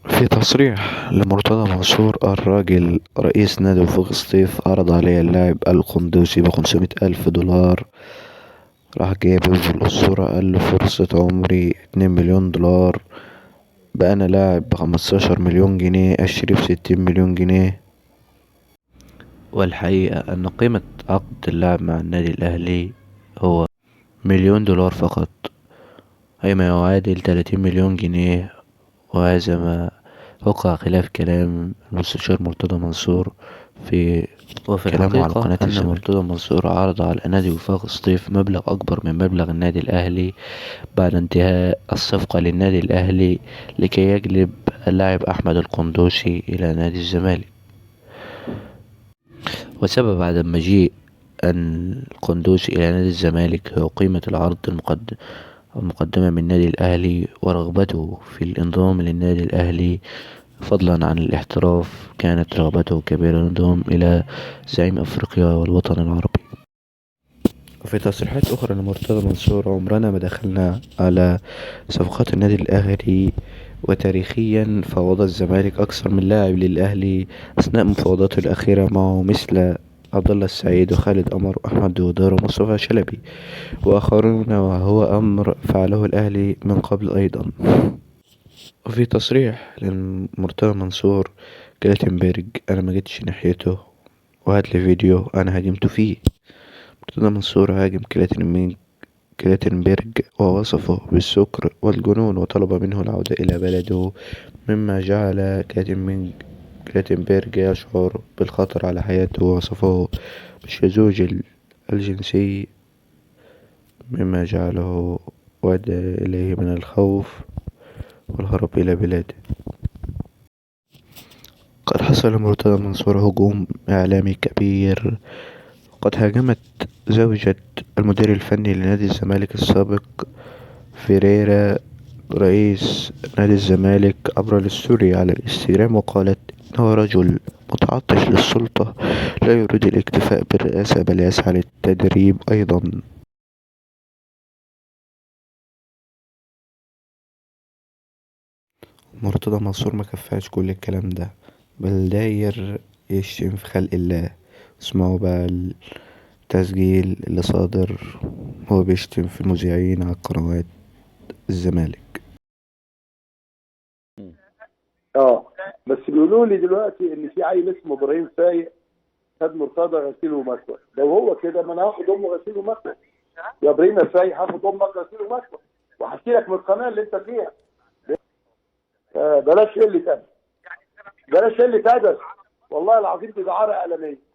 في تصريح لمرتضى منصور الراجل رئيس نادي وفاق سطيف عرض عليه اللاعب القندوسي ب500 ألف دولار. راح جايبه في الأسطورة قال له فرصة عمري 2 مليون دولار، بقى أنا لاعب ب15 مليون جنيه اشتري ب60 مليون جنيه. والحقيقة أن قيمة عقد اللاعب مع النادي الأهلي هو مليون دولار فقط، أي ما يعادل 30 مليون جنيه. وهذا ما وقع خلاف كلام المستشار مرتضى منصور في وفي كلامه على الحقيقة قناة أن الزمالك. مرتضى منصور عرض على نادي وفاق سطيف مبلغ أكبر من مبلغ النادي الأهلي بعد انتهاء الصفقة للنادي الأهلي لكي يجلب اللاعب أحمد القندوسي إلى نادي الزمالك. وسبب عدم مجيء القندوسي إلى نادي الزمالك هو قيمة العرض المقدمة من النادي الأهلي ورغبته في الانضمام للنادي الأهلي، فضلا عن الاحتراف. كانت رغبته كبيرة للانضمام إلى زعيم أفريقيا والوطن العربي. وفي تصريحات أخرى لمرتضى منصور: عمرنا ما دخلنا على صفقات النادي الأهلي، وتاريخيا فاوض الزمالك أكثر من لاعب للأهلي أثناء مفاوضاته الأخيرة معه، مثل عبد الله السعيد وخالد قمر وأحمد دويدار ومصطفى شلبي وآخرون، وهو أمر فعله الأهلي من قبل أيضا. وفي تصريح لمرتضى منصور: كلاتنبرج أنا ما جيتش ناحيته، وهات لي فيديو أنا هاجمته فيه. مرتضى منصور هاجم كلاتنبرج ووصفه بالسكر والجنون وطلب منه العودة إلى بلده، مما جعل كلاتنبرج يشعر بالخطر على حياته ووصفه بالشذوذ الجنسي، مما جعله وأدى إليه من الخوف والهرب إلى بلاده. قد حصل لمرتضى منصور هجوم إعلامي كبير، وقد هاجمت زوجة المدير الفني لنادي الزمالك السابق فيريرا رئيس نادي الزمالك عبر الستوري على الانستجرام، وقالت إنه رجل متعطش للسلطة لا يريد الاكتفاء بالرئاسة بل يسعى للتدريب أيضا. مرتضى منصور ما كفاش كل الكلام ده، بل داير يشتم في خلق الله. اسمعوا بقى التسجيل اللي صادر هو بيشتم في المذيعين على قنوات الزمالك. بس بيقولوا لي دلوقتي ان في عيل اسمه ابراهيم فايق خد مرتضى غسيل ومكوى. لو هو كده ما انا هاخد امه غسيل ومكوى. يا ابراهيم يا فايق هاخد امك غسيل ومكوى وهحكي لك من القناه اللي انت فيها. بلاش قله ادب، بلاش قله ادب، والله العظيم دي دعاره اعلاميه.